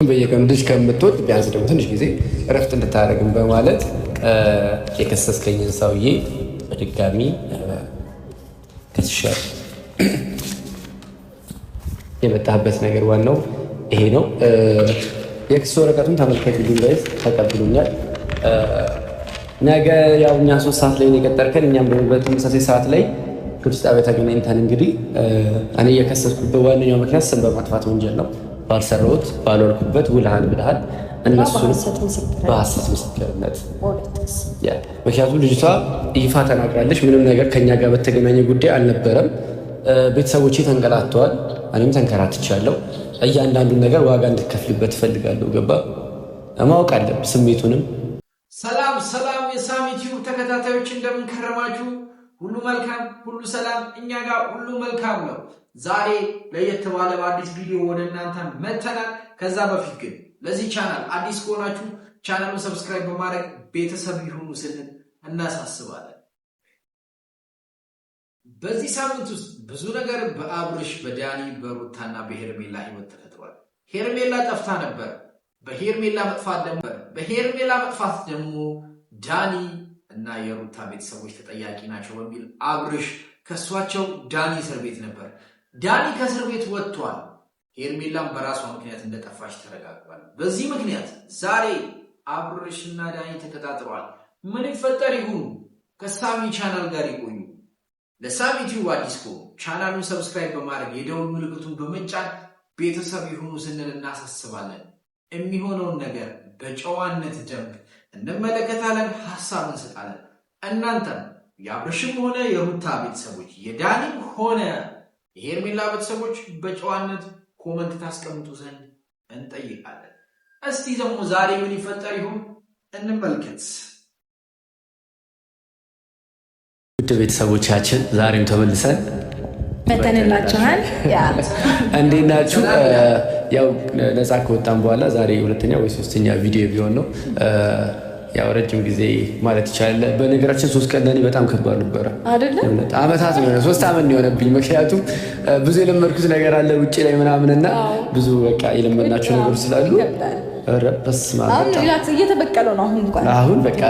በየቀኑ ልጅ ከምትወድ ቢያንስ ደግሞ ትንሽ ጊዜ እረፍት እንድታደርግም በማለት የከሰስከኝን ሰውዬ በድጋሚ ከስሻለሁ። የመጣህበት ነገር ዋናው ይሄ ነው። የክስ ወረቀቱን ተመልከቱልኝ guys፣ ተቀብሎኛል። ነገ ያው እኛ 3 ሰዓት ላይ ነው የቀጠርከን። እኛም ደግሞ በተመሳሳይ ሰዓት ላይ ፖሊስ ጣቢያ ተገናኝተን እንግዲህ እኔ የከሰስኩበት ዋነኛው ምክንያት ስም በማጥፋት ወንጀል ነው። ባልሰራሁት ባልዋልኩበት ውልሃል ብልሃል እነሱን በሀሰት ምስክርነት፣ ምክንያቱም ልጅቷ ይፋ ተናግራለች። ምንም ነገር ከኛ ጋር በተገናኘ ጉዳይ አልነበረም። ቤተሰቦቼ ተንገላተዋል፣ እኔም ተንከራትቻለሁ። እያንዳንዱን ነገር ዋጋ እንድከፍልበት እፈልጋለሁ። ገባ ማወቅ አለብህ ስሜቱንም። ሰላም ሰላም፣ የሳሚ ቲዩብ ተከታታዮች እንደምን ከረማችሁ? ሁሉ መልካም፣ ሁሉ ሰላም፣ እኛ ጋር ሁሉ መልካም ነው። ዛሬ ለየት ባለ በአዲስ ቪዲዮ ወደ እናንተ መተናል። ከዛ በፊት ግን ለዚህ ቻናል አዲስ ከሆናችሁ ቻናሉን subscribe በማድረግ ቤተሰብ ይሁኑ ስንል እናሳስባለን። በዚህ ሳምንት ውስጥ ብዙ ነገር በአብርሽ፣ በዳኒ፣ በሩታና በሄርሜላ ህይወት ተፈጥሯል። ሄርሜላ ጠፍታ ነበር። በሄርሜላ መጥፋት ደግሞ ዳኒ እና የሩታ ቤተሰቦች ተጠያቂ ናቸው በሚል አብርሽ ከሷቸው። ዳኒ እስር ቤት ነበር። ዳኒ ከእስር ቤት ወጥቷል። ሄርሜላም በራሷ ምክንያት እንደጠፋች ተረጋግጧል። በዚህ ምክንያት ዛሬ አብርሽና ዳኒ ተቀጣጥረዋል። ምን ይፈጠር ይሁን? ከሳሚ ቻናል ጋር ይቆዩ። ለሳሚ ቲዩብ አዲስ ከሆኑ ቻናሉን subscribe በማድረግ የደውል ምልክቱን በመጫን ቤተሰብ ይሁኑ ስንል እናሳስባለን። የሚሆነውን ነገር በጨዋነት ደንብ እንመለከታለን፣ ሀሳብ እንሰጣለን። እናንተም የአብርሽም ሆነ የሩታ ቤተሰቦች፣ የዳኒም ሆነ የሄርሜላ ቤተሰቦች በጨዋነት comment ታስቀምጡ ዘንድ እንጠይቃለን። እስቲ ደግሞ ዛሬ ምን ይፈጠር ይሆን እንመልከት። ውድ ቤተሰቦቻችን፣ ዛሬም ተመልሰን መተንላችኋል። እንዴት ናችሁ? ያው ነፃ ከወጣን በኋላ ዛሬ ሁለተኛ ወይ ሶስተኛ ቪዲዮ ቢሆን ነው። ያው ረጅም ጊዜ ማለት ይቻላል። በነገራችን 3 ቀን ለእኔ በጣም ከባድ ነበረ። አይደለ? አመታት ነው፣ 3 ዓመት ነው የሆነብኝ። ምክንያቱም ብዙ የለመድኩት ነገር አለ ውጭ ላይ ምናምን እና ብዙ በቃ የለመድናቸው ነገሮች ስላሉ ኧረ በስመ አብ አሁን በጣም relax እየተበቀለው ነው። አሁን እንኳን አሁን በቃ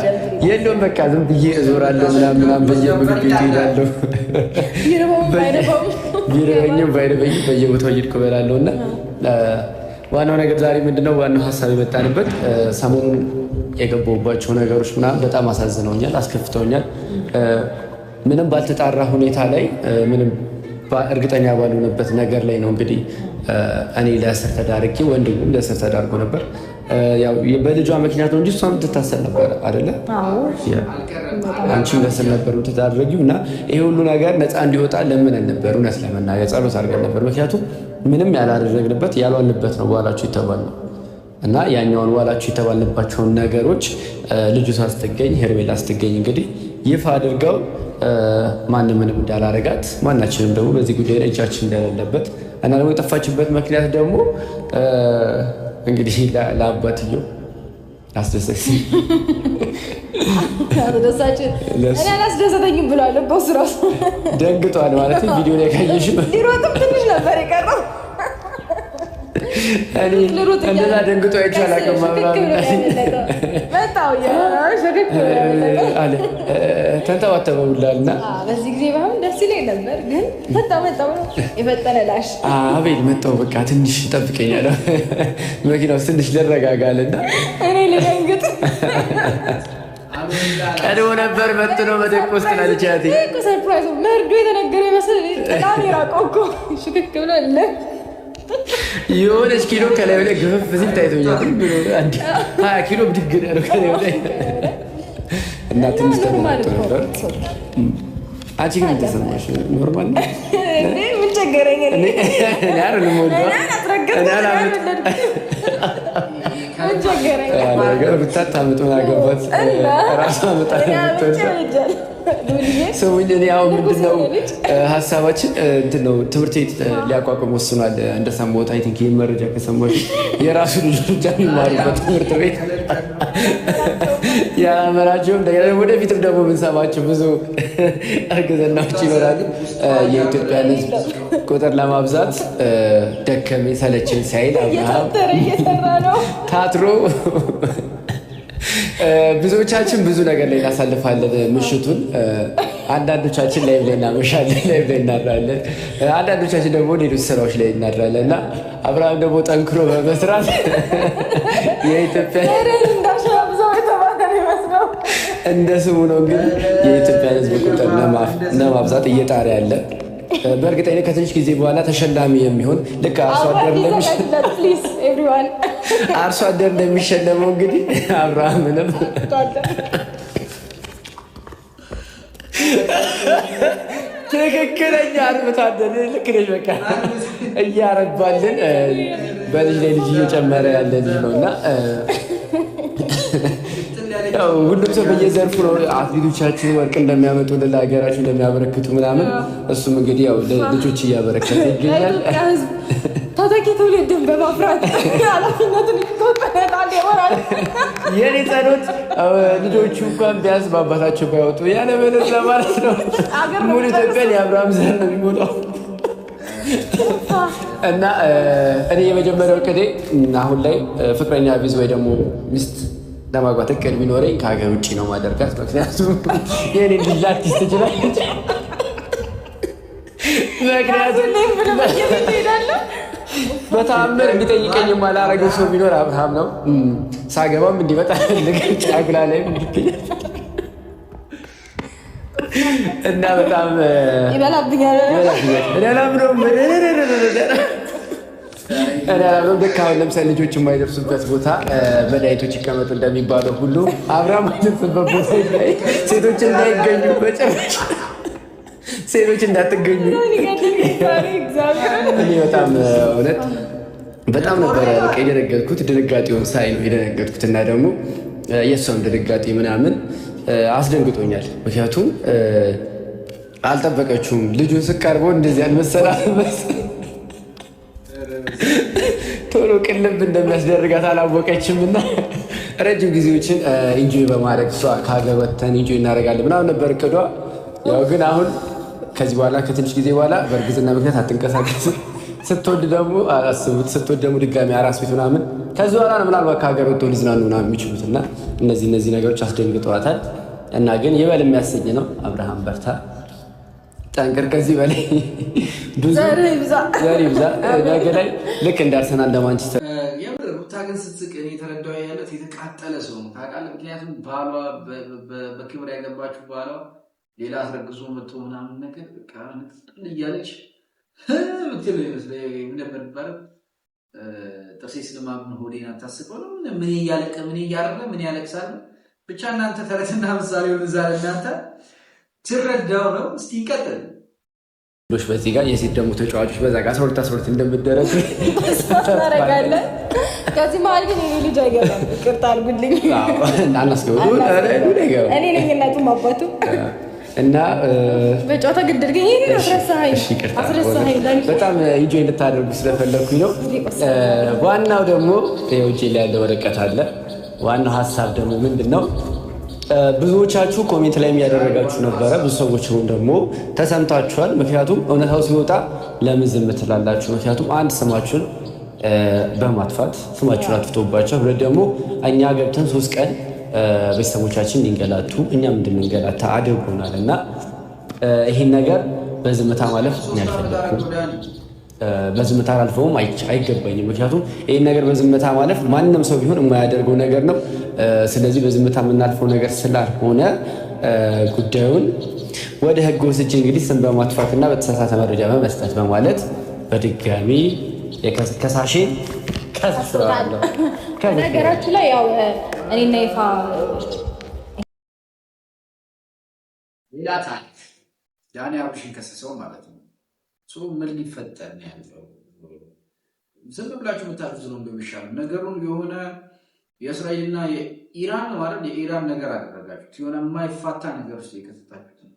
የለውም፣ በቃ ዝም ብዬ እዞራለሁ ምናምን ምናምን፣ በየምግብ ቤቱ እሄዳለሁ። ቢርበውም ባይርበውም። ቢርበኝም ባይርበኝም በየቦታው እየሄድኩ እበላለሁ። እና ዋናው ነገር ዛሬ ምንድነው ዋናው ሀሳብ የመጣንበት ሰሞኑን የገባሁባቸው ነገሮች ምናምን በጣም አሳዝነውኛል፣ አስከፍተውኛል። ምንም ባልተጣራ ሁኔታ ላይ፣ ምንም እርግጠኛ ባልሆነበት ነገር ላይ ነው እንግዲህ እኔ ለእስር ተዳርጌ ወንድሙም ለእስር ተዳርጎ ነበር። ያው በልጇ ምክንያት ነው እንጂ እሷም ትታሰር ነበር አይደለ? አንቺም ለእስር ነበር የምትዳረጊው እና ይሄ ሁሉ ነገር ነፃ እንዲወጣ ለምነን ነበር። እውነት ለመናገር ጸሎት አድርገን ነበር። ምክንያቱም ምንም ያላደረግንበት፣ ያልዋልንበት ነው ዋላችሁ የተባልነው እና ያኛውን ዋላችሁ የተባልንባቸውን ነገሮች ልጅቷ ስትገኝ፣ ሄርሜላ ስትገኝ እንግዲህ ይፋ አድርገው ማንም ምንም እንዳላረጋት፣ ማናችንም ደግሞ በዚህ ጉዳይ ላይ እጃችን እንደሌለበት እና ደግሞ የጠፋችበት ምክንያት ደግሞ እንግዲህ ለአባትየው አስደሳች አስደሳች እኔ አላስደሰተኝም ብሏል እኮ እሱ እራሱ። ደንግጧል ማለት ቪዲዮ ላይ ካየሽ ሊሮጥም ትንሽ ነበር የቀረው። እኔ ልሩጥ እያለ እንደዛ ደንግጦ አይቼ አላውቅም። ሽክክ ብሎ ያመለጠው። መጣሁ እያለ ሽክክ ብሎ ያመለጠው። አለ ተንጠባጠበ ሁላ እና አዎ፣ በዚህ ጊዜ ባይሆን ደስ ይለኝ ነበር፣ ግን መጣሁ መጣሁ ብሎ የፈጠነ ላሽ። አቤል መጣሁ፣ በቃ ትንሽ ጠብቀኛለሁ፣ መኪና ውስጥ ትንሽ ልረጋጋልና እኔ ልደንግጥ። ቀድሞ ነበር መጥኖ መደቆስ ትላለች አያቴ። ይሄ እኮ surprise ነው። መርዶ የተነገረ ይመስል በጣም የራቀው እኮ ሽክክ ብሎ አለ። የሆነች ኪሎ ከላይ ላይ ግፍፍ ሲል ታይቶኛል። ዝም ብሎ አንድ 20 ኪሎ ብድግ ነው ያለው ከላይ ላይ እና ትንሽ normal ተደናግጦ እኮ። ነበር። አንቺ ግን ምን ተሰማሽ? Normal ነው። እኔ ምን ቸገረኝ? እኔ እኔ አይደለም የምወደው። እኔ አላስረገጥኩም፣ እኔ እኔ አላመጥ- አልወለድኩም። ምን ቸገረኝ? ነገር ብታታምጥ ምን አገባት? እና ራሷ መጣ እኔ አምጬ ወልጃለሁ። ስሙኝ፣ እኔ አሁን ምንድን ነው ሀሳባችን እንትን ነው፣ ትምህርት ቤት ሊያቋቁም ወስኗል እንደሰማሁት። I think ይህን መረጃ ከሰማሁ የራሱ ልጆች የሚማሩበት ትምህርት ቤት ያላመናቸውም፣ ወደፊትም ደግሞ የምንሰማቸው ብዙ እርግዝናዎች ይኖራሉ። የኢትዮጵያን ሕዝብ ቁጥር ለማብዛት ደከመኝ ሰለቸኝ ሳይል አብርሃም ታትሮ ብዙዎቻችን ብዙ ነገር ላይ እናሳልፋለን ምሽቱን። አንዳንዶቻችን live ላይ እናመሻለን፣ live ላይ እናድራለን። አንዳንዶቻችን ደግሞ ሌሎች ስራዎች ላይ እናድራለን እና አብርሃም ደግሞ ጠንክሮ በመስራት የኢትዮጵያ እንደ ስሙ ነው እንግዲህ የኢትዮጵያን ሕዝብ ቁጥር ለማብዛት እየጣረ ያለ፣ በእርግጠኝነት ከትንሽ ጊዜ በኋላ ተሸላሚ የሚሆን፣ ልክ አርሶ አደር እንደሚሸለመው እንግዲህ አብርሃምንም ትክክለኛ አርብቶ አደር፣ ልክ ነሽ። በቃ እያረባልን በልጅ ላይ ልጅ እየጨመረ ያለ ልጅ ነው እና ሁሉም ሰው በየዘርፉ ነው። አትሌቶቻችን ወርቅ እንደሚያመጡልን፣ ለሀገራችን እንደሚያበረክቱ ምናምን፣ እሱም እንግዲህ ያው ልጆች እያበረከተ ይገኛል። ተተኪ ትውልድን በማፍራት ኃላፊነቱን ይወጣል ይሆናል። የኔ ጸሎት ልጆቹ እንኳን ቢያንስ በአባታቸው ባይወጡ፣ ያለበለዚያ ማለት ነው ሙሉ ኢትዮጵያን የአብርሃም ዘር ነው የሚሞላው። እና እኔ የመጀመሪያው እቅዴ አሁን ላይ ፍቅረኛ ብይዝ ወይ ደግሞ ሚስት ለማግባት እቅድ ቢኖረኝ ከሀገር ውጭ ነው ማደርጋት። ምክንያቱም የኔ ልጅ ላትይዝ ትችላለች። ምክንያቱም በተአምር እንዲጠይቀኝ የማላረገው ሰው ቢኖር አብርሃም ነው። ሳገባም እንዲመጣ ፈልግ፣ ጫጉላ ላይም እንዲገኝ እና በጣም ይበላብኛል። እኔ አላምነውም። እኔ አላምነውም። ልክ አሁን ለምሳሌ ልጆች የማይደርሱበት ቦታ መድኃኒቶች ይቀመጡ እንደሚባለው ሁሉ አብርሃም የማይደርሱበት ቦታ ላይ ሴቶች እንዳይገኙ፣ በጭራሽ ሴቶች እንዳትገኙ። እኔ በጣም እውነት በጣም ነበረ በቃ የደነገጥኩት። ድንጋጤውን ሳይ ነው የደነገጥኩት እና ደግሞ የእሷም ድንጋጤ ምናምን አስደንግጦኛል። ምክንያቱም አልጠበቀችውም። ልጁን ስቀርበው እንደዚህ አልመሰላት፣ ቶሎ ቅልብ እንደሚያስደርጋት አላወቀችም እና ረጅም ጊዜዎችን enjoy በማድረግ እሷ ከሀገር ወጥተን enjoy እናደርጋለን ምናምን ነበር እቅዷ። ያው ግን አሁን ከዚህ በኋላ ከትንሽ ጊዜ በኋላ በእርግዝና ምክንያት አትንቀሳቀስም። ስትወልድ ደግሞ አስቡት፣ ስትወልድ ደግሞ ድጋሚ አራስ ቤት ምናምን፣ ከዚህ በኋላ ነው ምናልባት ከሀገር ወጥተው ሊዝናኑ ምናምን የሚችሉት እና እነዚህ እነዚህ ነገሮች አስደንግጠዋታል። እና ግን ይበል የሚያሰኝ ነው። አብርሃም በርታ፣ ጠንክር፣ ከዚህ በላይ ብዙ ዘር ይብዛ። ዘር ይብዛ። ነገ ላይ ልክ እንደ አርሰናል እንደ ማንቸስተር የምር ሩታ ግን ስትስቅ እኔ የተረዳው ያለት የተቃጠለ ሰው ነው ታውቃለህ። ምክንያቱም ባሏ በክብር ያገባችው ባሏ ሌላ አስረግዞ መጥቶ ምናምን ነገር በቃ ንጥል እያለች ምትል ይመስለኝ። ምን ነበር የሚባለው? ጥርሴ ስለማምን ሆዴን አታስቀው ነው። ምን እያለቀ ምን እያረረ ምን ያለቅሳል። ብቻ እናንተ ተረትና ምሳሌውን እዛ እናንተ ትረዳው ነው። እስቲ ይቀጥል። በዚህ ጋር የሴት ደግሞ ተጫዋቾች በዛ ጋር 12 12 እንደምደረግ ተስፋ እናደርጋለን። ከዚህ መሀል ግን የኔ ልጅ አይገባም። ይቅርታ አድርጉልኝ። አናስገባም። እኔ ነኝ እናቱም አባቱ። እና በጨዋታ ግድል ግን ይሄንን አስረሳኸኝ፣ እሺ፣ ይቅርታ። አስረሳኸኝ። በጣም enjoy እንድታደርጉ ስለፈለግኩኝ ነው። ዋናው ደግሞ ይኸው እጄ ላይ ያለ ወረቀት አለ። ዋናው ሀሳብ ደግሞ ምንድን ነው? ብዙዎቻችሁ comment ላይ ያደረጋችሁ ነበረ። ብዙ ሰዎችም ደግሞ ተሰምታችኋል። ምክንያቱም እውነታው ሲወጣ ለምን ዝም ትላላችሁ? ምክንያቱም አንድ ስማችሁን በማጥፋት ስማችሁን አጥፍቶባቸው፣ ሁለት ደግሞ እኛ ገብተን 3 ቀን ቤተሰቦቻችን እንዲንገላቱ እኛም እንድንገላታ አድርጎናል እና ይህን ነገር በዝምታ ማለፍ እኔ አልፈለግኩም። በዝምታ አላልፈውም፣ አይገባኝም። ምክንያቱም ይህን ነገር በዝምታ ማለፍ ማንም ሰው ቢሆን የማያደርገው ነገር ነው። ስለዚህ በዝምታ የምናልፈው ነገር ስላልሆነ ጉዳዩን ወደ ሕግ ወስጄ እንግዲህ ስም በማጥፋትና በተሳሳተ መረጃ በመስጠት በማለት በድጋሚ ከሳሼን ከስዋለሁ። ነገራችሁ ላይ ያው እኔና ይፋ ሌላ ታሪክ፣ ዳኒ አብርሽን ከሰሰው ማለት ነው። ምን ሊፈጠር ነው ያለው? ዝም ብላችሁ የምታልፉት ነው እንደሚሻለው። ነገሩን የሆነ የእስራኤልና የኢራን ማለት የኢራን ነገር አደረጋችሁት። የሆነ የማይፋታ ነገር ውስጥ የከተታችሁት ነው።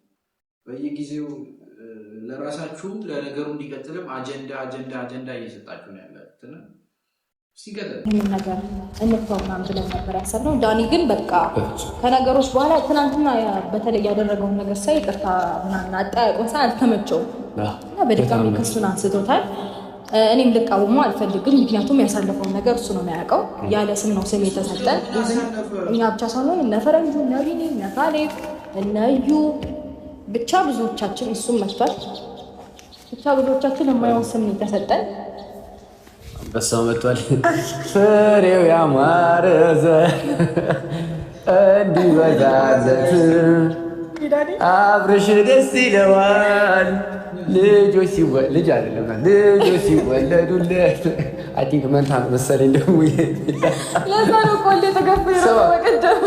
በየጊዜው ለራሳችሁም ለነገሩ እንዲቀጥልም አጀንዳ አጀንዳ አጀንዳ እየሰጣችሁ ነው ያላችሁት እና ሲቀጥል ይህንን ነገር እንተው ምናምን ብለን ነበር ያሰብነው። ዳኒ ግን በቃ ከነገሮች በኋላ ትናንትና በተለይ ያደረገውን ነገር ሳይ ይቅርታ ምናምን አጠያየቁን ሳይ አልተመቸውም እና በድጋሚ ክሱን አንስቶታል። እኔም ልቃወመው አልፈልግም፣ ምክንያቱም ያሳለፈውን ነገር እሱ ነው የሚያውቀው። ያለ ስም ነው ስም የተሰጠን። እኛ ብቻ ሳንሆን እነ ፈረንጁ፣ እነ ቢኒ፣ እነ ካሌብ፣ እነ እዩ ብቻ ብዙዎቻችን እሱም መጥቷል። ብቻ ብዙዎቻችን የማይሆን ስም ነው የተሰጠን። አንበሳው መጥቷል። ፍሬው ያማረ ዘር እንዲበዛለት አብርሽ ደስ ይለዋል። ልጆች ልጅ አይደለም ልጆች ሲወለዱለት I think መንታ ነው መሰለኝ። ደግሞ ለዛ ነው ቆሌ ተገፍ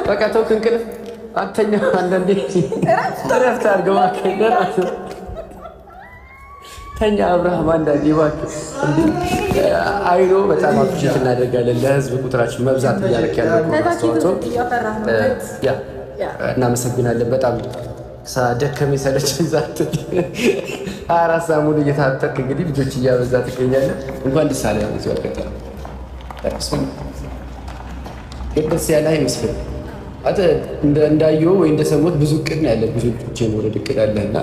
በቃ ተውክ፣ እንቅልፍ አተኛ። አንዳንዴ እረፍት አድርገው እባክህ ተኛ አብርሃም፣ አንዳንዴ እባክህ። አይኖ በጣም appreciate እናደርጋለን። ለህዝብ ቁጥራችን መብዛት እያደረክ ያለው አስተዋጽኦ እናመሰግናለን። በጣም ደከመኝ ሰለቸኝ ሳትል 24 ሰዓት ሙሉ እየታጠርክ እንግዲህ ልጆች እያበዛ ትገኛለህ። እንኳን ደስ አለህ። በዚሁ አጋጣሚ ግን ደስ ያለህ አይመስልም። አንተ እንዳየሁ ወይ እንደሰማሁት ብዙ እቅድ ነው ያለህ፣ ብዙ ልጆች የመውለድ እቅድ አለህ እና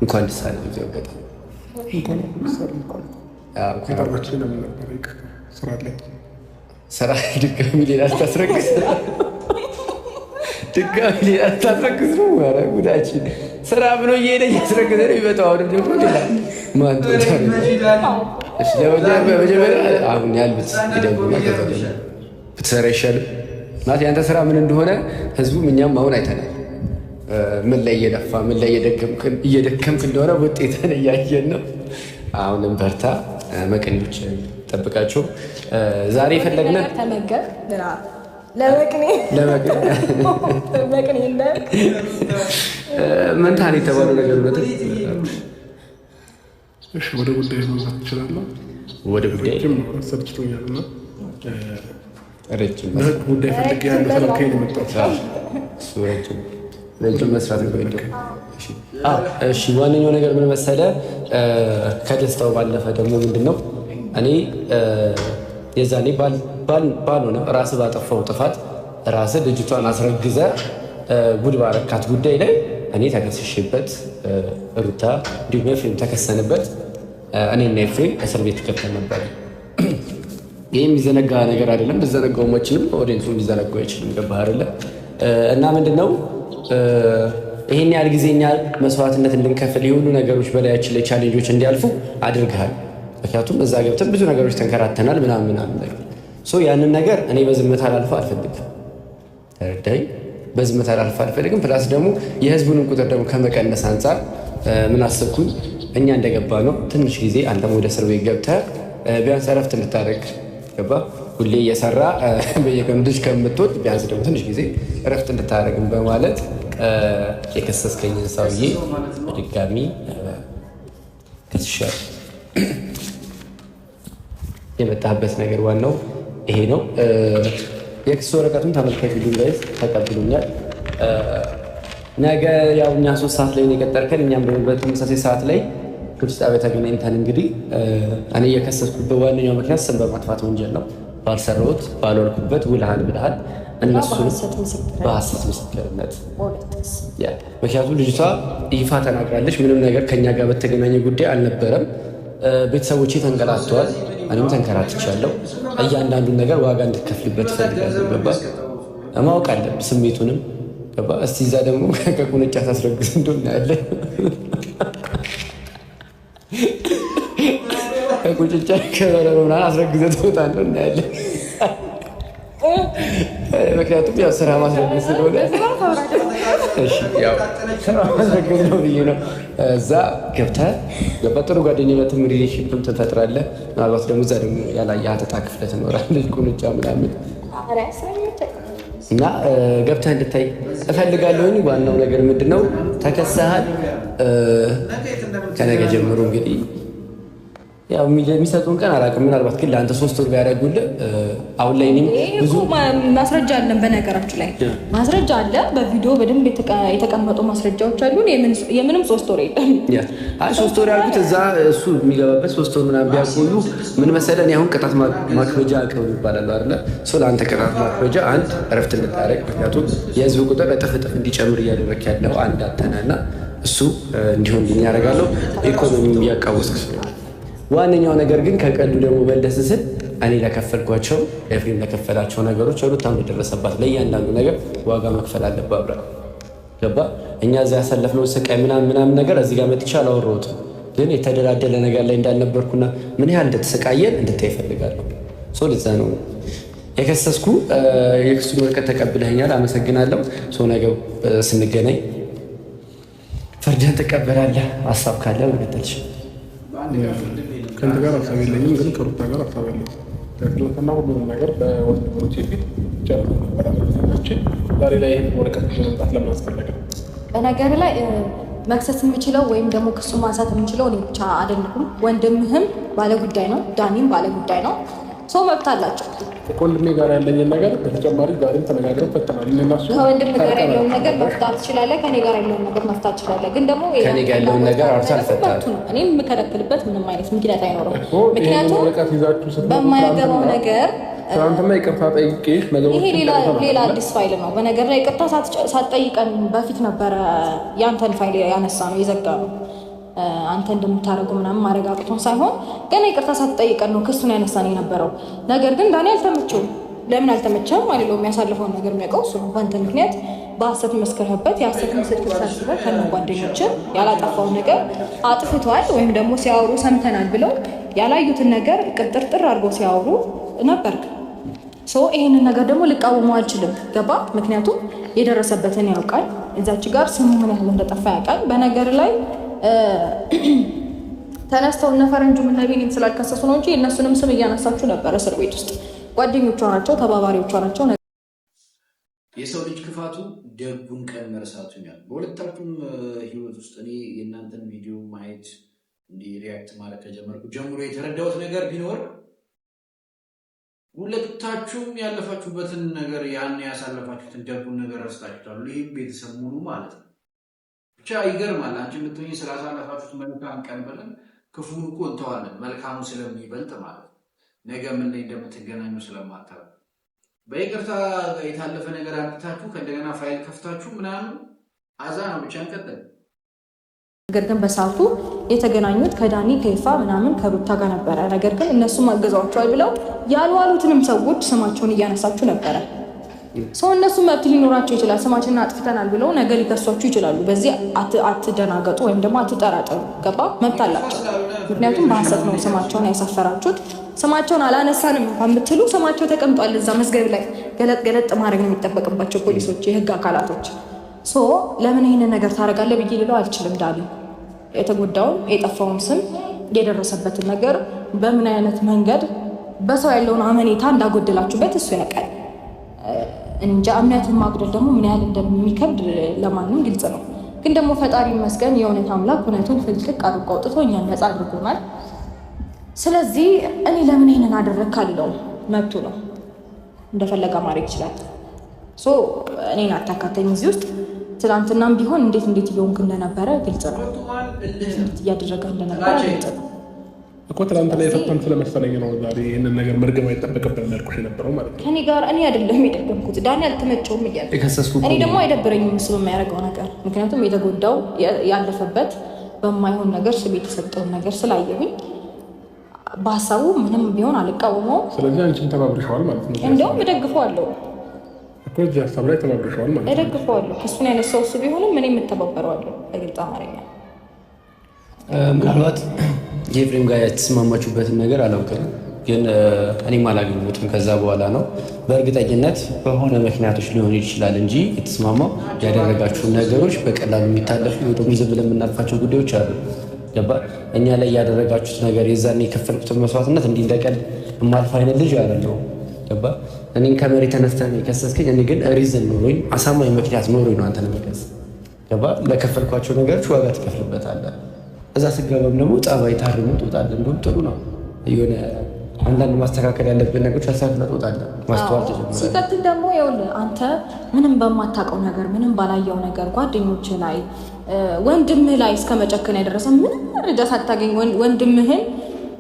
እንኳን ደስ አለህ። በዚሁ አጋጣሚ ስራ ድጋሚ ሌላ ልታስረግዝ ድጋሚ ሌላ ልታስረግዝ ነው። ኧረ ጉዳችን ስራ ብሎ እየሄደ እያስረገዘ ነው የሚመጣው። አሁንም ደግሞ ሌላ ማን በመጀመሪያ አሁን ያሉት ይደጉና ከዛ ደግሞ ብትሰራ ይሻልም ማለት ያንተ ስራ ምን እንደሆነ ህዝቡም እኛም አሁን አይተናል። ምን ላይ እየለፋ ምን ላይ እየደከምክ እንደሆነ ውጤትን እያየን ነው። አሁንም በርታ፣ መቅኔዎች ጠብቃቸው። ዛሬ የፈለግነው ተመገብ ለመቅኔ ለመቅኔ መንታን የተባለው ነገር እውነት። እሺ፣ ወደ ጉዳይ መግባት እችላለሁ። ወደ ጉዳይ ረጅም ሰልችቶኛል እና ረጅም ለህግ ጉዳይ ፈልጌ ያለው ስላልከኝ ነው የመጣሁት። እሱ ረጅም ረጅም መስራት ነው። እሺ ዋነኛው ነገር ምን መሰለ፣ ከደስታው ባለፈ ደግሞ ምንድን ነው እኔ የዛኔ ባልሆነ ራስህ ባጠፋው ጥፋት ራስህ ልጅቷን አስረግዘ ጉድ ባረካት ጉዳይ ላይ እኔ ተከስሼበት፣ ሩታ እንዲሁም ኤፍሬም ተከሰንበት፣ እኔና ኤፍሬም እስር ቤት ገብተን ነበር። ይህ የሚዘነጋ ነገር አይደለም። ልዘነጋውም አይችልም፣ audience ኡ ሊዘነጋው አይችልም። ገባህ አይደለ? እና ምንድነው ይሄን ያህል ጊዜ እኛ መስዋዕትነት እንድንከፍል የሁሉ ነገሮች በላያችን ላይ challenge ኦች እንዲያልፉ አድርገሃል። ምክንያቱም እዛ ገብተን ብዙ ነገሮች ተንከራተናል ምናምን ምናምን ነገር ያንን ነገር እኔ በዝምታ ላልፈው አልፈልግም። ተረዳኝ። በዝምታ ላልፈው አልፈልግም። plus ደግሞ የህዝቡንም ቁጥር ደግሞ ከመቀነስ አንጻር ምን አሰብኩኝ፣ እኛ እንደገባ ነው ትንሽ ጊዜ አንተም ወደ እስር ቤት ገብተህ ቢያንስ እረፍት እንድታደርግ ገባ። ሁሌ እየሰራ በየቀኑ ልጅ ከምትወድ ቢያንስ ደግሞ ትንሽ ጊዜ እረፍት እንድታደርግም በማለት የከሰስከኝን ሰውዬ በድጋሚ ከስሻለሁ። የመጣህበት ነገር ዋናው ይሄ ነው። የክስ ወረቀቱን ተመልከቱልኝ guys፣ ተቀብሎኛል። ነገ ያው እኛ 3 ሰዓት ላይ ነው የቀጠርከን። እኛም ደግሞ በተመሳሳይ ሰዓት ላይ ፖሊስ ጣቢያ ተገናኝተን እንግዲህ እኔ የከሰስኩበት ዋነኛው ምክንያት ስም በማጥፋት ወንጀል ነው። ባልሰራሁት ባልዋልኩበት ውልሃል ብልሃል እነሱ በሐሰት ምስክርነት። ምክንያቱም ልጅቷ ይፋ ተናግራለች። ምንም ነገር ከኛ ጋር በተገናኘ ጉዳይ አልነበረም። ቤተሰቦቼ ተንገላተዋል፣ እኔም ተንከራትቻለሁ። እያንዳንዱን ነገር ዋጋ እንድትከፍልበት እፈልጋለሁ። ገባ? ማወቅ አለብህ ስሜቱንም። ገባ? እስቲ እዛ ደግሞ ከቁንጫ ታስረግዝ እንደሆነ ያለ ከቁንጫ ከበረሮ ምናምን አስረግዘህ ትወጣ እንደሆነ እናያለን። ምክንያቱም ያው ስራ ማስረገዝ ስለሆነ ያው ስራ ማስረገዝ ነው ብዬ ነው። እዛ ገብተህ ገባ ጥሩ ጓደኝነትም relationship ም ትፈጥራለህ። ምናልባት ደግሞ እዛ ደግሞ ያላየሃት ዕጣ ክፍለ ትኖራለች፣ ቁንጫ ምናምን እና ገብተህ እንድታይ እፈልጋለሁኝ። ዋናው ነገር ምንድን ነው? ተከሰሃል። ከነገ ጀምሮ እንግዲህ ያው የሚሰጡን ቀን አላውቅም። ምናልባት ግን ለአንተ 3 ወር ቢያደርጉልህ አሁን ላይ እኔም ብዙ ማስረጃ አለን። በነገራችን ላይ ማስረጃ አለ፣ በቪዲዮ በደንብ የተቀመጡ ማስረጃዎች አሉን። የምንም 3 ወር የለም። አይ 3 ወር ያልኩት እዛ እሱ የሚገባበት 3 ወር ምናምን ቢያቆዩ ምን መሰለህ፣ እኔ አሁን ቅጣት ማክበጃ አቅም ይባላል አይደለ? ሰው ለአንተ ቅጣት ማክበጃ አንድ እረፍት እንድታደርግ፣ ምክንያቱም የህዝብ ቁጥር እጥፍ እጥፍ እንዲጨምር እያደረክ ያለው አንድ አተናና እሱ እንዲሆን ያደርጋለሁ። ኢኮኖሚ እያቃወስክ ስለሆነ ዋነኛው ነገር ግን ከቀሉ ደግሞ በለስ ስል እኔ ለከፈልኳቸው ኤፍሬም ለከፈላቸው ነገሮች ሩታም ለደረሰባት ለእያንዳንዱ ነገር ዋጋ መክፈል አለብህ። አብረህ ገባ። እኛ እዚያ ያሳለፍነው ስቃይ ምናምን ምናምን ነገር እዚህ ጋር መጥቼ አላወራሁትም፣ ግን የተደላደለ ነገር ላይ እንዳልነበርኩና ምን ያህል እንደተሰቃየን እንድታይ እፈልጋለሁ። So ለዛ ነው የከሰስኩ። የክሱን ወረቀት ተቀብለኸኛል፣ አመሰግናለሁ። So ነገ ስንገናኝ ፍርድህን ትቀበላለህ። ሀሳብ ካለ መቀጠል። ከአንተ ጋር ሀሳብ የለኝም፣ ግን ከሩታ ጋር ሀሳብ አለኝ። ትናንትና ሁሉንም ነገር በወንድሞቼ ፊት ጨርሰን ነበር። ዛሬ ላይ ይህን ወረቀት ይዞ መምጣት ለምን አስፈለገ? በነገር ላይ መክሰስ የምችለው ወይም ደግሞ ክሱ ማንሳት የምችለው እኔ ብቻ አይደለሁም። ወንድምህም ባለጉዳይ ነው፣ ዳኒም ባለጉዳይ ነው። ሰው መብት አላቸው። ከወንድሜ ጋር ያለኝን ነገር በተጨማሪ ዛሬም ተነጋግረን ፈተናል። ከወንድም ጋር ያለውን ነገር መፍታት ትችላለህ፣ ከኔ ጋር ያለውን ነገር መፍታት ትችላለህ። ግን ደግሞ ከኔ ጋር ያለውን ነገር አውርተህ አልፈታህም። እኔ የምከለክልበት ምንም አይነት ምክንያት አይኖርም። ምክንያቱም በማያገባው ነገር ትናንትና ይቅርታ ጠይቄሽ ነገሮችን ይሄ ሌላ አዲስ ፋይል ነው። በነገር ላይ ይቅርታ ሳትጠይቀን በፊት ነበረ ያንተን ፋይል ያነሳ ነው የዘጋ ነው። አንተ እንደምታደርገው ምናምን ማድረግ አቅቶን ሳይሆን ገና ይቅርታ ሳትጠይቀን ነው ክሱን ያነሳን የነበረው። ነገር ግን ዳኒ አልተመቸውም። ለምን አልተመቸውም አልለውም። የሚያሳልፈውን ነገር የሚያውቀው እሱ ነው። በአንተ ምክንያት በሐሰት መስክረህበት የሐሰት ምስክር ሰብስበህ ከነ ጓደኞችህ ያላጠፋውን ነገር አጥፍቷል ወይም ደግሞ ሲያወሩ ሰምተናል ብለው ያላዩትን ነገር ቅጥርጥር አድርገው ሲያወሩ ነበርክ። So ይሄንን ነገር ደግሞ ልቃወመው አልችልም። ገባ? ምክንያቱም የደረሰበትን ያውቃል። እዛች ጋር ስሙ ምን ያህል እንደጠፋ ያውቃል። በነገር ላይ ተነስተው እነ ፈረንጁም እነ ቢኒም ስላልከሰሱ ነው እንጂ የእነሱንም ስም እያነሳችሁ ነበር። እስር ቤት ውስጥ ጓደኞቿ ናቸው፣ ተባባሪዎቿ ናቸው። የሰው ልጅ ክፋቱ ደጉን ቀን መርሳቱኛል። በሁለታችሁም ህይወት ውስጥ እኔ የእናንተን ቪዲዮ ማየት እንዲህ react ማድረግ ከጀመርኩ ጀምሮ የተረዳሁት ነገር ቢኖር ሁለታችሁም ያለፋችሁበትን ነገር ያን ያሳለፋችሁትን ደጉን ነገር ረስታችኋል። ይህም ቤተሰብ ሙሉ ማለት ነው። ብቻ ይገርማል። አንቺ የምትሆኝ ስላሳለፋችሁት መልካም ቀን ብለን ክፉን እኮ እንተዋለን፣ መልካሙ ስለሚበልጥ ማለት ነው። ነገ ምን ላይ እንደምትገናኙ ስለማታውቁ በይቅርታ የታለፈ ነገር አምጥታችሁ ከእንደገና ፋይል ከፍታችሁ ምናምን አዛ ነው። ብቻ እንቀጥል። ነገር ግን በሰዓቱ የተገናኙት ከዳኒ ከይፋ ምናምን ከሩታ ጋር ነበረ። ነገር ግን እነሱም አገዟቸዋል ብለው ያልዋሉትንም ሰዎች ስማቸውን እያነሳችሁ ነበረ። ሰው እነሱ መብት ሊኖራቸው ይችላል። ስማችንን አጥፍተናል ብለው ነገ ሊከሷችሁ ይችላሉ። በዚህ አትደናገጡ ወይም ደግሞ አትጠራጠሩ። ገባ? መብት አላቸው። ምክንያቱም በሀሰት ነው ስማቸውን ያሳፈራችሁት። ስማቸውን አላነሳንም እንኳን ብትሉ ስማቸው ተቀምጧል እዛ መዝገብ ላይ። ገለጥ ገለጥ ማድረግ ነው የሚጠበቅባቸው ፖሊሶች፣ የህግ አካላቶች። So ለምን ይህንን ነገር ታደርጋለህ ብዬ ልለው አልችልም። ዳኒ የተጎዳውን የጠፋውን ስም የደረሰበትን ነገር በምን አይነት መንገድ በሰው ያለውን አመኔታ እንዳጎደላችሁበት እሱ ያውቃል። እንጃ እምነትን ማጉደል ደግሞ ምን ያህል እንደሚከብድ ለማንም ግልጽ ነው። ግን ደግሞ ፈጣሪ ይመስገን የእውነት አምላክ እውነቱን ፍልቅቅ አድርጎ አውጥቶ እኛን ነፃ አድርጎናል። ስለዚህ እኔ ለምን ይሄንን አደረግክ አልለውም። መብቱ ነው፣ እንደፈለገ ማድረግ ይችላል። So እኔን አታካተኝ እዚህ ውስጥ። ትናንትናም ቢሆን እንዴት እንዴት እየሆንክ እንደነበረ ግልጽ ነው። እንዴት እያደረገ እንደነበረ ግልጽ ነው እኮ። ትናንትና የፈታን ስለመሰለኝ ነው ዛሬ ይህንን ነገር መርገም አይጠበቅብንም ያልኩሽ የነበረው ማለት ነው። ከኔ ጋር እኔ አይደለም የደገምኩት፣ ዳኒ አልተመቸውም እያለ እኔ ደግሞ አይደብረኝም እሱ በሚያደርገው ነገር። ምክንያቱም የተጎዳው ያለፈበት በማይሆን ነገር ስም የተሰጠውን ነገር ስላየሁኝ በሀሳቡ ምንም ቢሆን አልቃወመውም። ስለዚህ አንቺም ተባብረሽዋል ማለት ነው። እንደውም እደግፈዋለሁ እኮ እዚህ ሀሳብ ላይ ተባብረሽዋል ማለት ነው። እደግፈዋለሁ። ክሱን ያነሳው እሱ ቢሆንም እኔ የምተባበረዋለሁ። በግልጽ አማርኛ ምናልባት የኤፍሬም ጋር የተስማማችሁበትን ነገር አላውቅም፣ ግን እኔም አላገኘሁትም ከዛ በኋላ ነው። በእርግጠኝነት በሆነ ምክንያቶች ሊሆን ይችላል እንጂ የተስማማው ያደረጋችሁን ነገሮች በቀላሉ የሚታለፉ ወይ ዝም ብለን የምናልፋቸው ጉዳዮች አሉ። ገባ? እኛ ላይ ያደረጋችሁት ነገር የዛኔ የከፈልኩትን መስዋዕትነት እንዲህ እንደቀል የማልፍ አይነት ልጅ አይደለሁም። ገባ? እኔን ከመሬት ተነስተህ የከሰስከኝ፣ እኔ ግን reason ኖሮኝ አሳማኝ ምክንያት ኖሮኝ ነው አንተን የምከስ። ገባ? ለከፈልኳቸው ነገሮች ዋጋ ትከፍልበታለህ። እዛ ስገባም ደግሞ ጸባይ ታርሞ ትወጣለህ። እንደውም ጥሩ ነው የሆነ አንዳንድ ማስተካከል ያለብን ነገሮች አስተካክለህ ትወጣለህ። ማስተዋል ትጀምራለህ። ሲቀጥል ደግሞ ይኸውልህ አንተ ምንም በማታውቀው ነገር ምንም ባላየው ነገር ጓደኞችህ ላይ ወንድምህ ላይ እስከ መጨከን ያደረሰ ምንም መረጃ ሳታገኝ ወንድምህን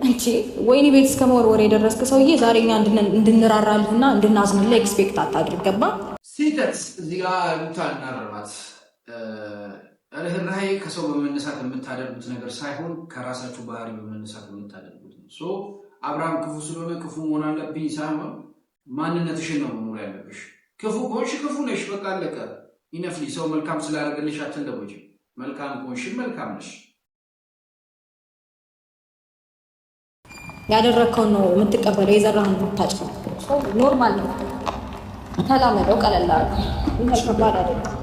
እንቺ ወይኒ ቤት እስከ መወርወር የደረስክ ሰውዬ ዛሬ እኛ እንድንራራልህና እንድናዝንልህ expect አታድርግ። ገባ? ስህተት እዚህ ጋር ሩታ እናርማት። ርህራሄ ከሰው በመነሳት የምታደርጉት ነገር ሳይሆን ከራሳችሁ ባህሪ በመነሳት የምታደርጉት ነው። So አብርሃም ክፉ ስለሆነ ክፉ መሆን አለብኝ ሳይሆን ማንነትሽን ነው መኖር ያለብሽ። ክፉ ከሆንሽ ክፉ ነሽ፣ በቃ አለቀ። ይነፍሊ ሰው መልካም ስላደረገልሽ አትለወጪም። መልካም ከሆንሽ መልካም ነሽ። ያደረግከውን ነው የምትቀበለው፣ የዘራህን ነው የምታጭደው። Normal ነው። ተላመደው፣ ቀለል አድርገው። ይህ ከባድ አይደለም።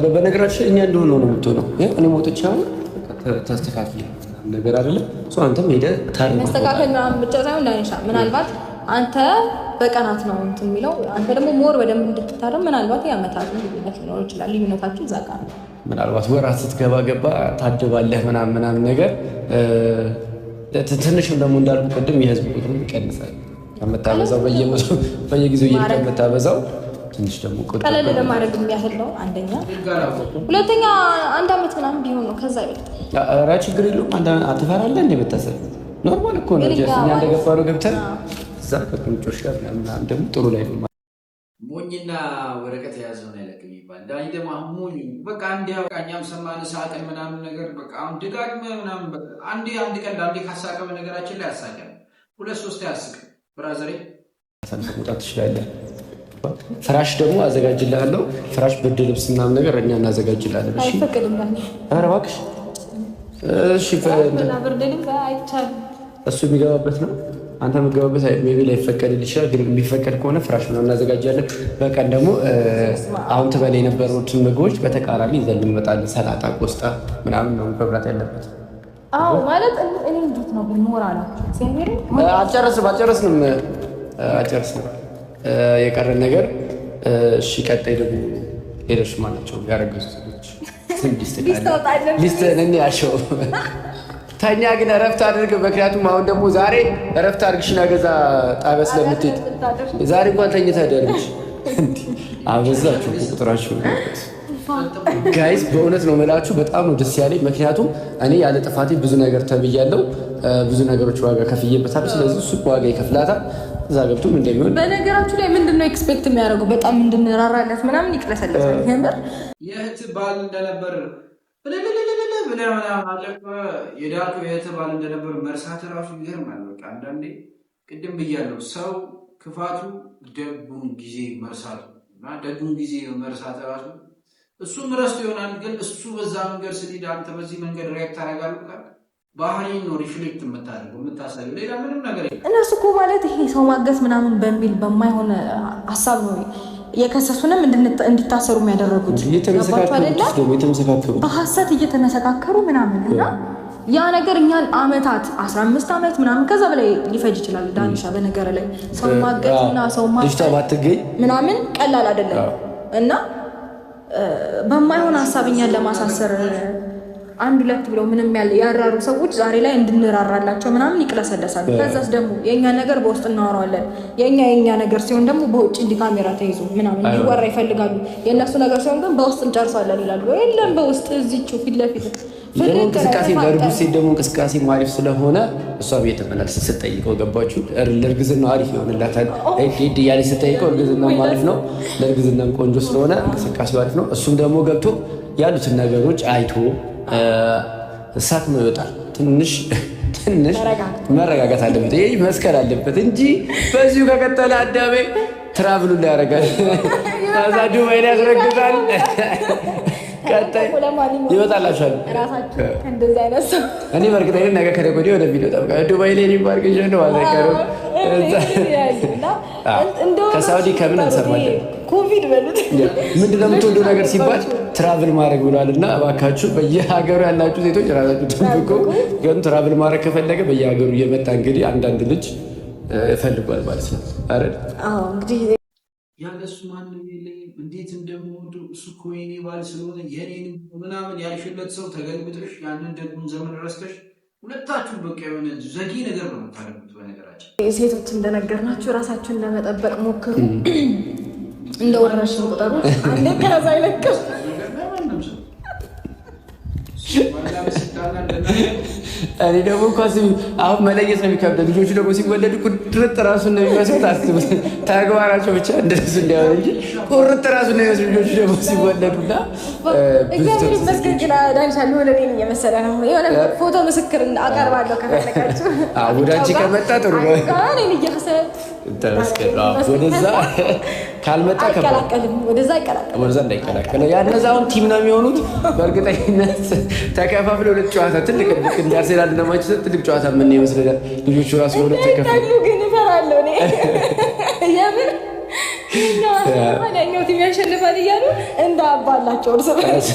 በነገራችን እኛ እንደሆነ ነው የምትሆነው። እኔ ሞጥቻ ተስተካክል ነገር አይደለም። አንተም ሄደህ ታርመህ መስተካከል ምናምን ብቻ ሳይሆን ዳንሻ ምናልባት አንተ በቀናት ነው እንትን የሚለው አንተ ደግሞ more በደንብ እንድትታረም ምናልባት የዓመታት ልዩነት ሊኖር ይችላል። ልዩነታችሁ እዛ ጋር ነው። ምናልባት ወራት ስትገባ ገባ ታድባለህ ምናምን ምናምን ነገር ትንሽም ደግሞ እንዳልኩ ቅድም የህዝብ ቁጥሩ ይቀንሳል። ከምታበዛው በየጊዜው ከምታበዛው ትንሽ ደግሞ ቁጥር ቀለል ለማድረግ የሚያህል ነው። አንደኛ፣ ሁለተኛ አንድ አመት ምናምን ቢሆን ነው፣ ከዛ አይበልጥም። ኧረ ችግር የለውም። አንድ አትፈራለህ እንደ መታሰር normal እኮ ነው። ግን just እኛ ያው እንደገባ ነው ገብተን እዛ ከቁንጮች ጋር ምናምን ምናምን ደግሞ ጥሩ ላይ ነው። ሞኝና ወረቀት የያዘውን አይለቅም ይባል። ዳኒ ደግሞ አሁን ሞኝ በቃ አንዴ በቃ እኛም ሰማን ሳቅን ምናምን ነገር በቃ አሁን ደጋግመህ ምናምን በቃ አንዴ አንድ ቀን አንዴ ካሳቀ በነገራችን ላይ አያሳቅም፣ ሁለት ሶስት አያስቅም። Brother ኤ አሳልፈህ መውጣት ትችላለህ። ፍራሽ ደግሞ አዘጋጅልሃለሁ። ፍራሽ፣ ብርድ ልብስ ምናምን ነገር እኛ እናዘጋጅልሃለን። እሺ፣ አይፈቅድም ዳኒ። ኧረ እባክሽ እሺ። ብርድ ልብስ አይቻልም። እሱ የሚገባበት ነው። አንተ የምገባበት maybe ላይፈቀድልህ ይችላል። ግን የሚፈቀድ ከሆነ ፍራሽ ምናምን እናዘጋጃለን። በቀን ደግሞ አሁን ትበላ የነበሩትን ምግቦች በተቃራኒ ይዘን እንመጣለን። ሰላጣ፣ ቆስጣ ምናምን ነው መብላት ያለበት። አዎ ማለት እኔ እንዴት ነው ግን ሞራላችሁ እግዚአብሔርን አልጨረስንም አልጨረስንም አልጨረስንም። የቀረን ነገር እሺ። ቀጣይ ደግሞ ሌሎች ማናቸው ያረገዙ ሴቶች list አውጣለን። List እንያቸው። ተኛ ግን እረፍት አድርግ። ምክንያቱም አሁን ደግሞ ዛሬ እረፍት አድርግሽ ነገ እዛ ጣቢያ ስለምትሄድ ዛሬ እንኳን ተኝተህ ደርግሽ። አበዛችሁ እኮ ቁጥራችሁ guys። በእውነት ነው የምላችሁ በጣም ነው ደስ ያለኝ። ምክንያቱም እኔ ያለ ጥፋቴ ብዙ ነገር ተብያለሁ፣ ብዙ ነገሮች ዋጋ ከፍዬበታለሁ። ስለዚህ እሱ ዋጋ ይከፍላታል። እዛ ገብቶም እንደሚሆን በነገራችሁ ላይ ምንድን ነው expect የሚያደርገው? በጣም እንድንራራለት ምናምን ይቅለሰለሳል። የምር የእህት ባል እንደነበር ብለህ ምናምን አለፈ። የዳርኩ የእህት ባል እንደነበር መርሳት እራሱ ይገርማል። በቃ አንዳንዴ ቅድም ብያለሁ፣ ሰው ክፋቱ ደጉን ጊዜ መርሳቱ እና ደጉን ጊዜ መርሳት እራሱ እሱም ረስቶ ይሆናል። ግን እሱ በዛ መንገድ ስትሄድ አንተ በዚህ መንገድ react ታደርጋለህ። ባህሪን ነው reflect የምታደርገው የምታሳየው፣ ሌላ ምንም ነገር የለም። እነሱ እኮ ማለት ይሄ ሰው ማገዝ ምናምን በሚል በማይሆን ሀሳብ ነው የከሰሱንም እንዲታሰሩ የሚያደረጉት። ገባችሁ አይደለ? የተመሰካከሩት ደግሞ የተመሰካከሩት በሀሰት እየተመሰካከሩ ምናምን እና ያ ነገር እኛን አመታት 15 ዓመት ምናምን ከዛ በላይ ሊፈጅ ይችላል። ዳንሻ በነገር ላይ ሰው ማገትና ሰው ልጅቷ ማገት ባትገኝ ምናምን ቀላል አይደለም እና በማይሆን ሀሳብ እኛን ለማሳሰር አንድ ሁለት ብለው ምንም ያለ ያራሩ ሰዎች ዛሬ ላይ እንድንራራላቸው ምናምን ይቅለሰለሳሉ። ከዛስ ደግሞ የእኛ ነገር በውስጥ እናወራዋለን። የእኛ ነገር ሲሆን ደግሞ በውጭ እንዲህ ካሜራ ተይዞ ምናምን እንዲወራ ይፈልጋሉ። የእነሱ ነገር ሲሆን ግን በውስጥ እንጨርሳለን ይላሉ። የለም በውስጥ እዚቹ ፊት ለፊት ደግሞ እንቅስቃሴ ለእርጉዝ ሴት ደግሞ እንቅስቃሴ አሪፍ ስለሆነ እሷ እየተመላለሰች ስትጠይቀው ገባችሁ፣ ለእርግዝናው አሪፍ ይሆንላታል። ሄድ ሄድ እያለች ስትጠይቀው እርግዝናም አሪፍ ነው፣ ለእርግዝናም ቆንጆ ስለሆነ እንቅስቃሴው አሪፍ ነው። እሱም ደግሞ ገብቶ ያሉትን ነገሮች አይቶ ሳክኖ ይወጣል። ትንሽ ትንሽ መረጋጋት አለበት፣ ይህ መስከር አለበት እንጂ በዚሁ ከቀጠለ አዳሜ travel ኡን ላይ ያደርጋል፣ ከዛ ዱባይ ላይ ያስረግዛል። ቀጣይ ይወጣላችኋል። ራሳችሁ እንደዚህ አይነት ሰው እኔ በእርግጠኝነት ነገ ከነገ ወዲያ ወደ ቪዲዮ ጠብቃለሁ። ዱባይ ላይ እኔም አርግዣለሁ አልቀርም። ከሳውዲ ከምን እንሰማለን? ኮቪድ በሉት ምንድን ነው የምትወደው ነገር ሲባል travel ማድረግ ብሏል። እና እባካችሁ በየሀገሩ ያላችሁ ሴቶች ራሳችሁ ጠብቁ። ግን travel ማድረግ ከፈለገ በየሀገሩ እየመጣ እንግዲህ አንዳንድ ልጅ ፈልጓል ማለት ነው አይደል? አዎ እንግዲህ ያለ እሱ ማንም የለኝም፣ እንዴት እንደምወደው፣ እሱ እኮ የኔ ባል ስለሆነ የኔን ምናምን ያልሽለት ሰው ተገልብጠሽ ያንን ደጉን ዘመን ረስተሽ ሁለታችሁም በቃ የሆነ ዘጊ ነገር ነው የምታደርጉት። በነገራችን ሴቶች እንደነገርናችሁ ራሳችሁን ለመጠበቅ ሞክሩ። እንደ ወረርሽኝ ቁጠሩ። አንዴ ከያዘ አይለቅም። ማንም ሰው ባልና ሚስት ሲጣላ እንደናንተ እኔ ደግሞ እኮ አስቢ፣ አሁን መለየት ነው የሚከብደው። ልጆቹ ደግሞ ሲወለዱ ቁርጥ ራሱን ነው የሚመስሉት። አስቡት፣ ተግባራቸው ብቻ እንደሱ እንዲያሆን እንጂ ቁርጥ ራሱን ነው የሚመስሉ ልጆቹ ደግሞ ሲወለዱና እግዚአብሔር ይመስገን ግን ዳንሻል የሆነ እኔን እየመሰለ ነው። የሆነ ፎቶ ምስክር አቀርባለሁ ከፈለጋችሁ። አዎ፣ ወደ አንቺ ከመጣ ጥሩ ነው። እኔን እየመሰለ ተመስገን። አዎ፣ ወደዛ ካልመጣ ከባድ አይቀላቀልም፣ ወደዛ አይቀላቀልም። ወደዛ እንዳይቀላቀለ ያ እነዛ አሁን team ነው የሚሆኑት። በእርግጠኝነት ተከፋፍለው ሁለት ጨዋታ ትልቅ ልክ እንደ አርሴናል እና ማንቸስተር ትልቅ ጨዋታ ምን ይመስለኛል። ልጆቹ ራሱ ለሁለት ተከፍለው እንዳይጣሉ ግን እፈራለሁ እኔ የምር ይኸኛው ያሸንፋል ያኛው team ያሸንፋል እያሉ እንዳያባላቸው እርስ በርስ።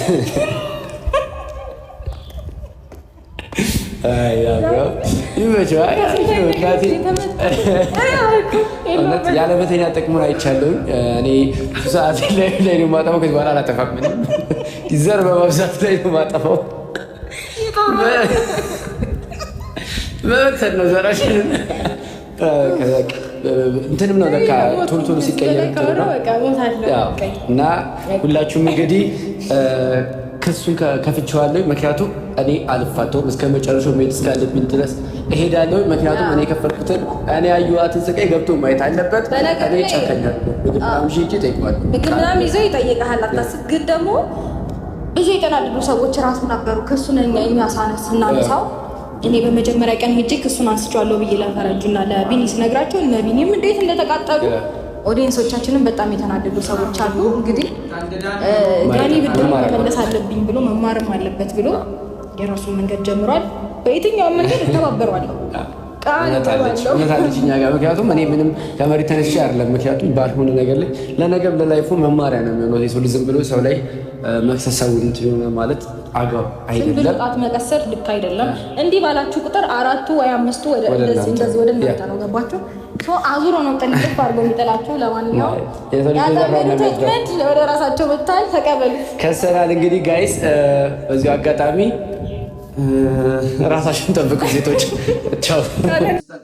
አይ አብርሃም ይመቸው። አይ አሪፍ ነው እናቴ። እውነት ያለመተኛ ጥቅሙን አይቻለሁኝ። እኔ ብዙ ሰዓት ላይ ላይ ነው የማጠፋው። ከዚህ በኋላ አላጠፋም። ምንም ዘር በማብዛት ላይ ነው የማጠፋው። መበተን ነው ዘራችንን። እንትንም ነው በቃ ቶሎ ቶሎ ሲቀየር እንትን ነው። በቃ እሞታለሁ። ያው እና ሁላችሁም እንግዲህ ክሱን ከፍቼዋለሁ። ምክንያቱም እኔ አልፋተውም፣ እስከ መጨረሻው መሄድ እስካለብኝ ድረስ እሄዳለሁ። ምክንያቱም እኔ የከፈልኩትን፣ እኔ ያየኋትን ስቃይ ገብቶ ማየት አለበት። በነገር እኔ ላይ ጨካኝ አይደለሁም። ምግብ ምናምን ይዤ ሄጄ እጠይቀዋለሁ። ምግብ ምናምን ይዘው ይጠይቅሃል፣ አታስብ። ግን ደግሞ ብዙ የተናደዱ ሰዎች ራሱ ነበሩ። ክሱን እኛ ስናነሳው፣ እኔ በመጀመሪያ ቀን ሄጄ ክሱን አንስቼዋለሁ ብዬ ለፈረንጁና ለቢኒ ስነግራቸው እነ ቢኒም እንዴት እንደተቃጠሉ፣ audience ኦቻችንም በጣም የተናደዱ ሰዎች አሉ። እንግዲህ ዳኒ ብድር መመለስ አለብኝ ብሎ፣ መማርም አለበት ብሎ የራሱን መንገድ ጀምሯል። በየትኛውም መንገድ እተባበረዋለሁ። ቃል እውነት አለች እገባለሁ። እውነት አለች እኛ ጋር። ምክንያቱም እኔ ምንም ከመሬት ተነስቼ አይደለም። ምክንያቱም ባልሆነ ነገር ላይ ለነገም ለ life ኡ መማሪያ ነው የሚሆነው። የሰው ልጅ ዝም ብሎ ሰው ላይ መክሰስ፣ ሰው እንትን የሆነ ማለት አግባብ ዝም ብሎ አይደለም። ጣት መቀሰር ልክ አይደለም። እንዲህ ባላችሁ ቁጥር አራቱ ወይ አምስቱ ወደ ወደ እንደዚህ እናንተ። እንደዚህ ወደ እናንተ ነው። ገባችሁ? So አዙሮ ነው ጥልፍ አድርጎ የሚጥላችሁ። ለማንኛውም የሰው ልጅ የዘራውን ነው ያጠመዱት የሚያጭደው። ወጥመድ ወደ ራሳቸው መጥቷል። ተቀበሉት። ከሰናል እንግዲህ guys፣ በዚሁ አጋጣሚ ራሳችሁን ጠብቁ ሴቶች። ቻው።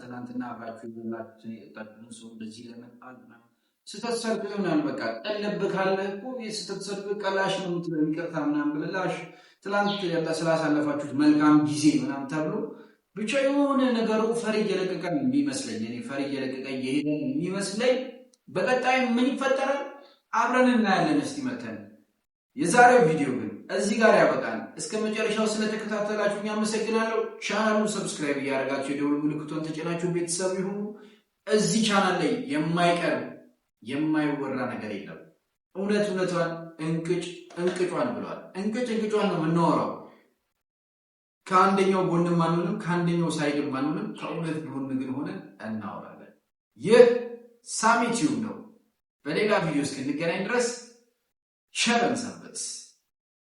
ትናንትና አብራችሁ የበላችሁትን የጠጣችሁትን ሰው እንደዚህ ለመጣል ምናምን ስህተት ሰርቶ ይሆናል። በቃ ቀለብ ካለ እኮ የስህተት ሰርቶ ቀላሽ ነው የምትለው፣ ይቅርታ ምናምን ብለህ ትላንት ስላሳለፋችሁት መልካም ጊዜ ምናምን ተብሎ ብቻ የሆነ ነገሩ ፈር እየለቀቀ ነው የሚመስለኝ። እኔ ፈር እየለቀቀ እየሄደ ነው የሚመስለኝ። በቀጣይ ምን ይፈጠራል አብረን እናያለን። እስቲ መተን የዛሬው ቪዲዮ ግን እዚህ ጋር ያበቃል። እስከ መጨረሻው ስለተከታተላችሁ አመሰግናለሁ። ቻናሉን subscribe እያደረጋችሁ የደወል ምልክቷን ተጭናችሁ ቤተሰብ ይሁኑ። እዚህ ቻናል ላይ የማይቀርብ የማይወራ ነገር የለም። እውነት እውነቷን፣ እንቅጭ እንቅጯን ብለዋል። እንቅጭ እንቅጯን ነው የምናወራው። ከአንደኛው ጎንም አንሆንም፣ ከአንደኛው side ም አንሆንም። ከእውነት ጎን ግን ሆነን እናወራለን። ይህ ሳሚ ቲዩብ ነው። በሌላ ቪዲዮ እስክንገናኝ ድረስ ቸር እንሰንብት።